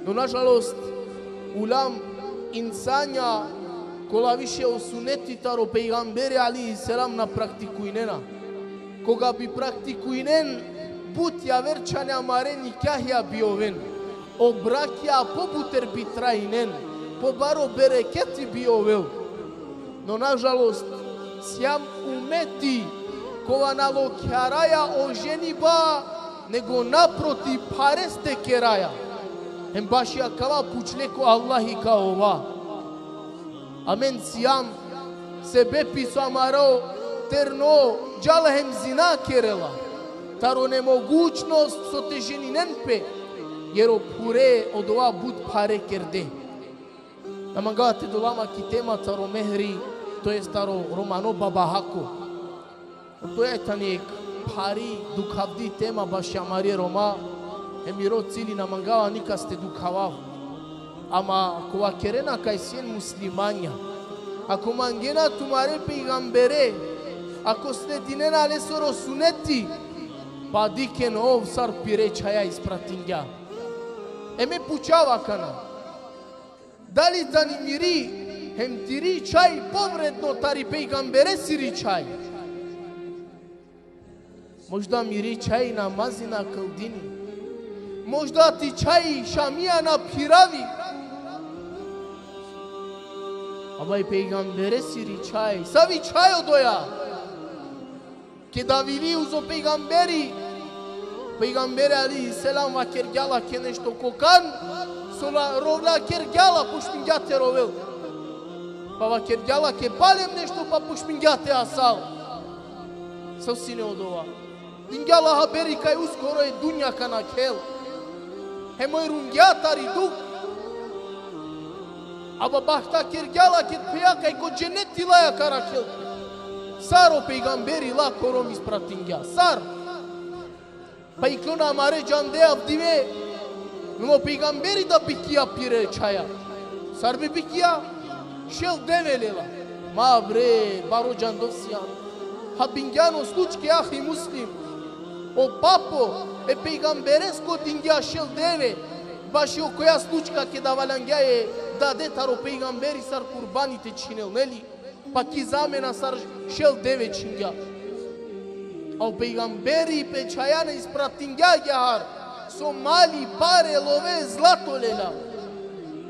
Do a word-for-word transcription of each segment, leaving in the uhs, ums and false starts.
No, nažalost, ulam insanja kola više o suneti taro pejgamberi alejhi selam na praktikujnena. Koga bi praktikujnen, but javer čhane amare nikahija bi oven. O brakija pobuter bi trajnen, pobaro bereketi bi ovel. No, nažalost, sijam umeti kova na lokjaraja o ženiba, nego naprotiv, phareste keraja. Hem baši akava pučle ko Allahi ka ova. Amen sijam sebepi so amaro terno džala hem zina kerela. Taro nemogućnost so te ženinen pe, jer o phure odova but phare kerde. Na mangava te dola ma ki tema taro mehri, to jest taro romano babahako. Odoja tani jekh phari dukhavdi tema baši amari Roma, hem miro cili na mangava nikas te dukhavav. Ama ako vakerena kaj sien muslimanja, ako mangena tumare pejgambere, ako sledinena lesoro suneti, pa dikhen ov sar pire čhaja ispratingja. E me pučava akana. Dali tani miri hem tiri čhaj povredno tari pejgamberesiri čhaj? Možda miri čhaj namazi na kldini. Možda ti čhaj šamija na phiravi. Ama i pejgamberesiri čhaj, savi čhaj odoja? Keda avili uzo pejgamberi, pejgamberi alejhi selam vakergja lake nešto ko kan, so la rovla kergja la, počmingja te rovel. Pa vakergja lake palem nešto, pa počmingja te asal. So sine odova? Dingja la haberi kaj uskoro e dunja ka nakhel. Hem oj rungja tari dukh. Ama bahta kergja la ked pheja kaj ko dženeti laja ka arakhel. Sar o pejgamberi lakoro mi ispratingja? Sar? Pa iklona amare džande avdive. No, o pejgamberi da bikija pire čhaja. Sar bi bikija? Šel deve lela. Ma bre, baro džando sian. Habingjan o slučke, ahi Muslim. O papo e pejgamberesko dingja šel deve. Baši okoja slučka keda valjangja e dade taro pejgamberi sar kurbani te čhinel, neli? Pa ki zamena sar šel deve čhingja. A o pejgamberi pe čhaja na ispratingja agjaar, so mali, pare, love, zlato lela.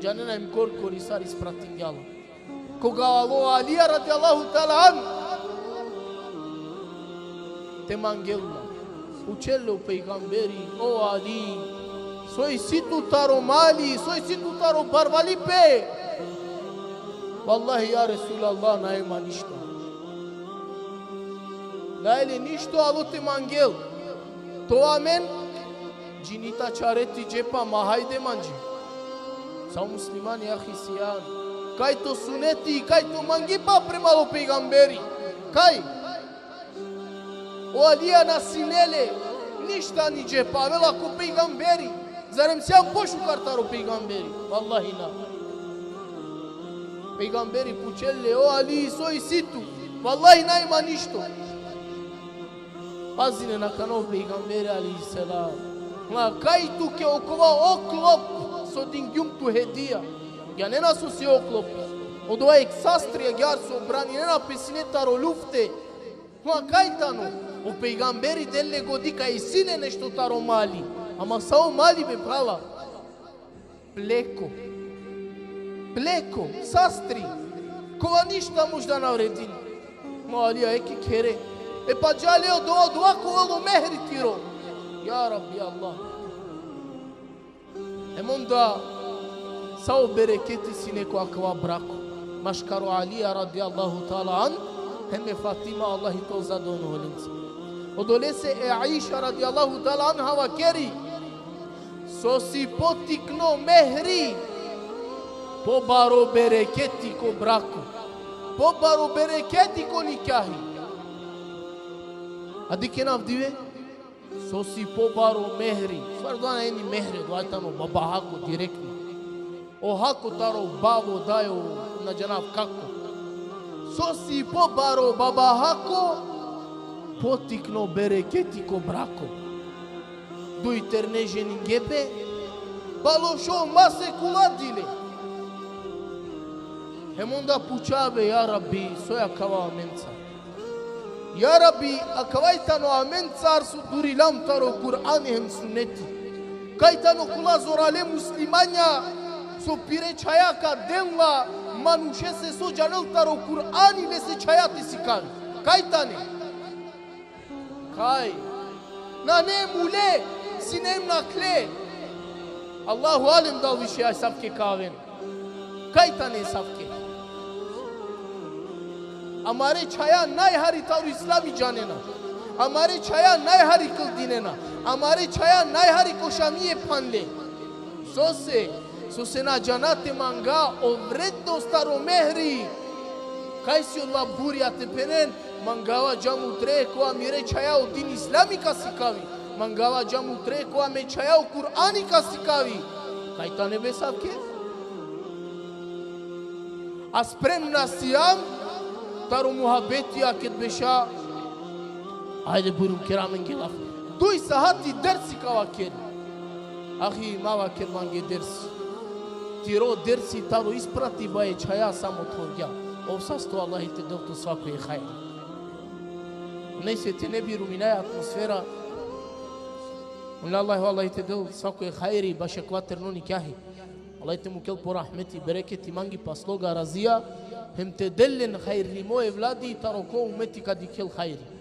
Džanena hem korkori sar ispratingja la? Koga alo Alija radijallahu teala anhu te mangel la, pučel le o pejgamberi: O Ali, so isi tu taro mali, so isi tu taro barvalipe? Vallahi, ja Resulallah, nane ma ništo. Nane le ništo, alo te mangel. To amen, džini ta čhare ti džepa, ma hajde manđe. Sa o muslimani, ahi sian. Kaj to suneti, kaj to mangipa prema o pejgamberi? Kaj? O Alija na sine le ništa ni džepa, avela ko pejgamberi. Zarem sian pošukar taro pejgamberi? Vallahi na. Pejgamberi pučel le: O Ali, so isi tu? Vallahi, nane ma ništo. Pazinen akana o pejgamberi alejhi selam: Ma kaj tuke okova oklop so dingjum tu hedija? Džanena so si oklop? Odova jekh sastri agjaar so braninena pe sine taro lufte. Ma kaj tano? O pejgamberi del le godi kaj isi le nešto taro mali. Ama sa o mali, be phrala? Pleko. Pleko, sastri, kova ništa možda na vredini. Ma Alija, eke khere. E pa dža le odova, odova ka ovel o mehri tiro. Ja Rabbi Allah. Hem onda sa o bereketi sine ko akava brako maškaro Alija radijallahu teala anhu hem e Fatima, Allahi te ovel zadovoljno lenca. Odolese e Aiša radijallahu teala anha vakeri: So si potikno mehri, pobaro bereketi ko brako, pobaro bereketi ko nikahi. A dikhen avdive, so si pobaro mehri. Stvar, odova nane ni mehri, odova tano babahako direktno. O hako taro babo, dajo, na džanav kako. So si pobaro babahako, potikno bereketi ko brako. Duj terne ženinge pe, Palo šov masek uladile. Hem onda pučave: Ja Rabbi, soj akava amenca? Ja Rabbi, akava i tano amencar so durilam taro Kur'ani hem suneti. Kaj tano kola zorale muslimanja so pire čhaja ka den la manušese so džanel taro Kur'ani lese čhaja te sikavi? Kaj tane? Kaj? Nane mule, sine hem nakhle. Allahu alem dal više asavke ka aven. Kaj tane asavke? Amare čhaja najhari taro islami džanena. Amare čhaja najhari kldinena. Amare čhaja najhari ko šamije phanle. Sose? Sose na džana te manga o vrednost taro mehri. Kaj si odola burja te phenen: Mangava džamutre kova mire čhaja o din islami ka sikavi. Mangava džamutre kova me čhaja o Kur'ani ka sikavi. Kaj tane be asavke? A spremna sijam taro muhabetija ked beša. Ajde, bujrum, ker amenge laf. Duj sahati dersi ka vakeri. Ahi, ma vaker mange dersi. Tiro dersi taro ispratiba e čhaja samo otvorgja. Ov sasto, Allahi te del tut svako e hajri. Nejse, te ne biruminaja atmosfera. Mole Allahi, Allahi te del svako e hajri, bašo kova terno nikjahi. Allahi te mukel po rahmeti, bereketi, mangi pa sloga razija, hem te del len hajrimo evladi taro ko umeti ka dikhel hajri.